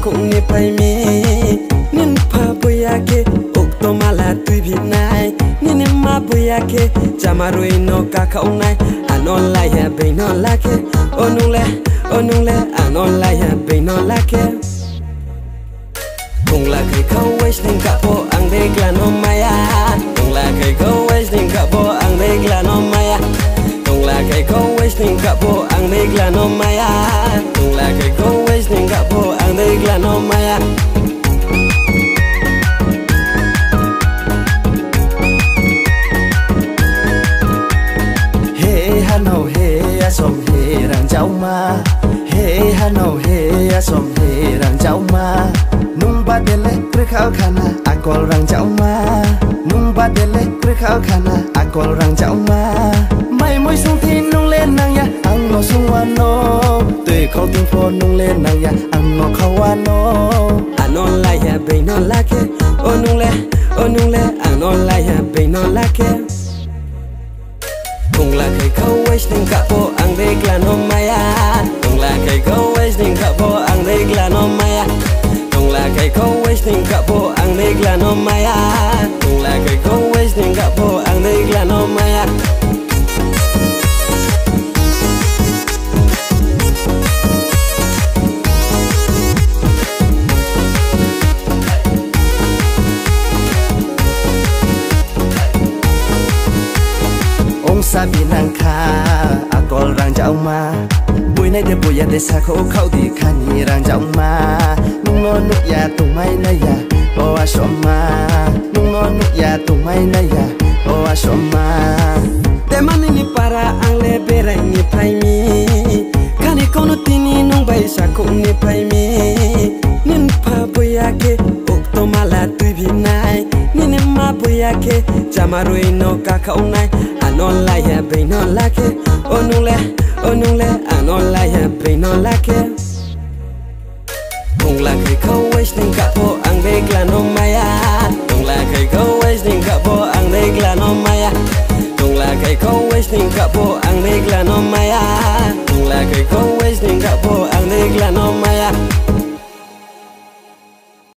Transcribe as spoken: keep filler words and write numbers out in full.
Khungni phaimi, nini pha buya khe ukto mala twi bhinai, nini ma buya khe chamarwi no kakhaunai, ano laiya beino lakhe, o nungle, o nungle, ano laiya beino lakhe. Tungla khai khawai sning kabo ang dei glano maya. Tungla khai khawai sning kabo ang dei glano maya. Tungla khai khawai sning kabo ang dei glano maya. Tungla khai khawai sning kabo ang dei glano maya. He hano he asom he rang jauma. He hano he asom he rang jauma. Nung badele kwrwkha khana akol rang jauma. Nung badele kwrwkha khana akol rang jauma. Mai mui sung thi nung le nang ya ang no sung wano. Twi khau ting pho nung le nang ya ang no khau wano. Ano laiya beino lakhe, o nung le, o nung le, ano laiya beino lakhe. Tungla khai khawai sning kabo ang dei glano maya. Tungla khai khawai sning kabo ang dei glano maya. Tungla khai khawai sning kabo ang dei glano maya. Tungla khai khawai sning kabo ang dei glano maya. Ongsa binang kha akol rang jauma. Buinai de buya de sakho khau di khani rang jauma. Nungno nukya tungmai naya o asoma. Nungno nukya tungmai naya o asoma. Temani ni para ang le berai ni phaimi. Khani kono tini nung bai sakhung ni phaimi. Nin pha buya khe ukto mala twi bhinai. Nini ma buya khe chamarwi no kakhaunai. Ano laiya beino lakhe, o nung le, o nung le, ano laiya beino lakhe. Tungla khai khawai sning kabo ang dei glano maya. Tungla khai khawai sning kabo ang dei glano maya. Tungla khai khawai sning kabo ang dei glano maya. Tungla khai khawai sning kabo ang dei glano maya.